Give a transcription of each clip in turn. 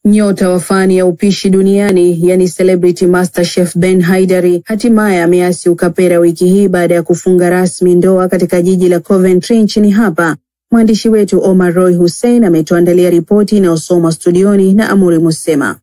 Nyota wa fani ya upishi duniani, yani Celebrity Master Chef Ben Haidary, hatimaye ameasi ukapera wiki hii baada ya kufunga rasmi ndoa katika jiji la Coventry nchini hapa. Mwandishi wetu Omar Roy Hussein ametuandalia ripoti inayosomwa studioni na Amuri Musema.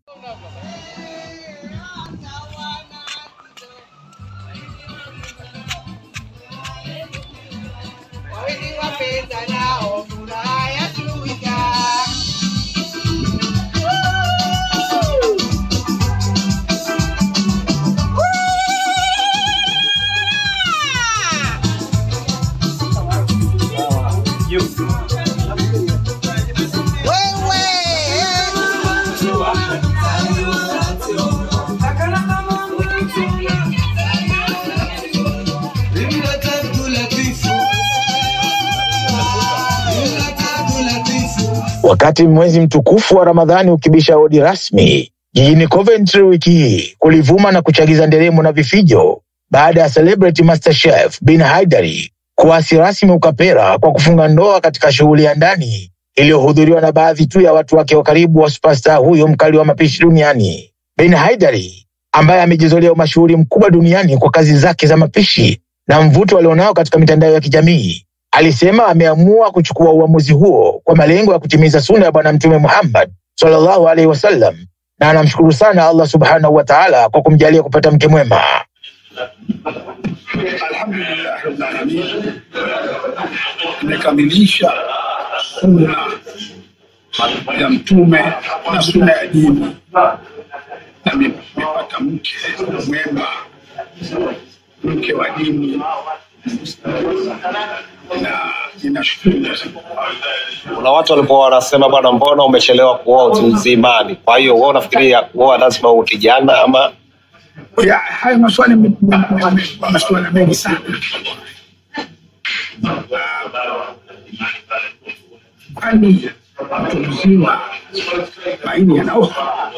Wakati mwezi mtukufu wa Ramadhani ukibisha hodi rasmi jijini Coventry wiki hii, kulivuma na kuchagiza nderemo na vifijo baada ya Celebrity Master Chef Ben Haidary kuasi rasmi ukapera kwa kufunga ndoa katika shughuli ya ndani iliyohudhuriwa na baadhi tu ya watu wake wa karibu wa superstar huyo mkali wa mapishi duniani. Ben Haidary ambaye amejizolea umashuhuri mkubwa duniani kwa kazi zake za mapishi na mvuto alionao katika mitandao ya kijamii, alisema ameamua kuchukua uamuzi huo kwa malengo ya kutimiza suna ya Bwana Mtume Muhammad sallallahu alaihi wasallam, na anamshukuru sana Allah subhanahu wa ta'ala kwa kumjalia kupata mke mwema. Alhamdulillah rabbil alamin, nimekamilisha sunna ya Mtume na sunna ya dini, na nimepata mke mwema, mke wa dini, na ninashukuru. Kuna watu walikuwa wanasema bwana, mbona umechelewa kuoa utu uzimani? Kwa hiyo wewe unafikiria kuoa lazima uwe kijana ama? Ya, haya maswali maswali mengi sana. Kwani mtu mzima maini yanaoa?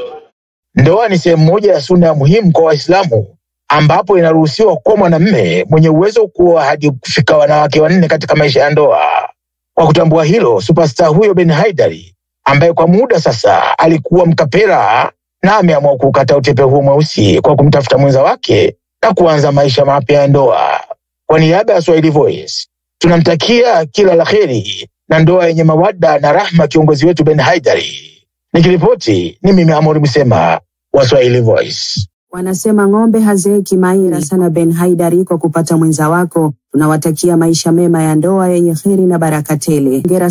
Ndoa ni sehemu moja ya sunna muhimu kwa Waislamu, ambapo inaruhusiwa kwa mwanamume mwenye uwezo kuoa hadi kufika wanawake 4 katika maisha ya ndoa. Kwa kutambua hilo, superstar huyo Ben Haidary ambaye kwa muda sasa alikuwa mkapera na ameamua kukata utepe huo mweusi kwa kumtafuta mwenza wake na kuanza maisha mapya ya ndoa. Kwa niaba ya Swahili Voice, tunamtakia kila la kheri na ndoa yenye mawadda na rahma kiongozi wetu Ben Haidary. Nikiripoti ni mimi Amuri Musema wa Swahili Voice. Wanasema ng'ombe hazeeki maila sana. Ben Haidary, kwa kupata mwenza wako, tunawatakia maisha mema ya ndoa yenye kheri na baraka tele. Hongera.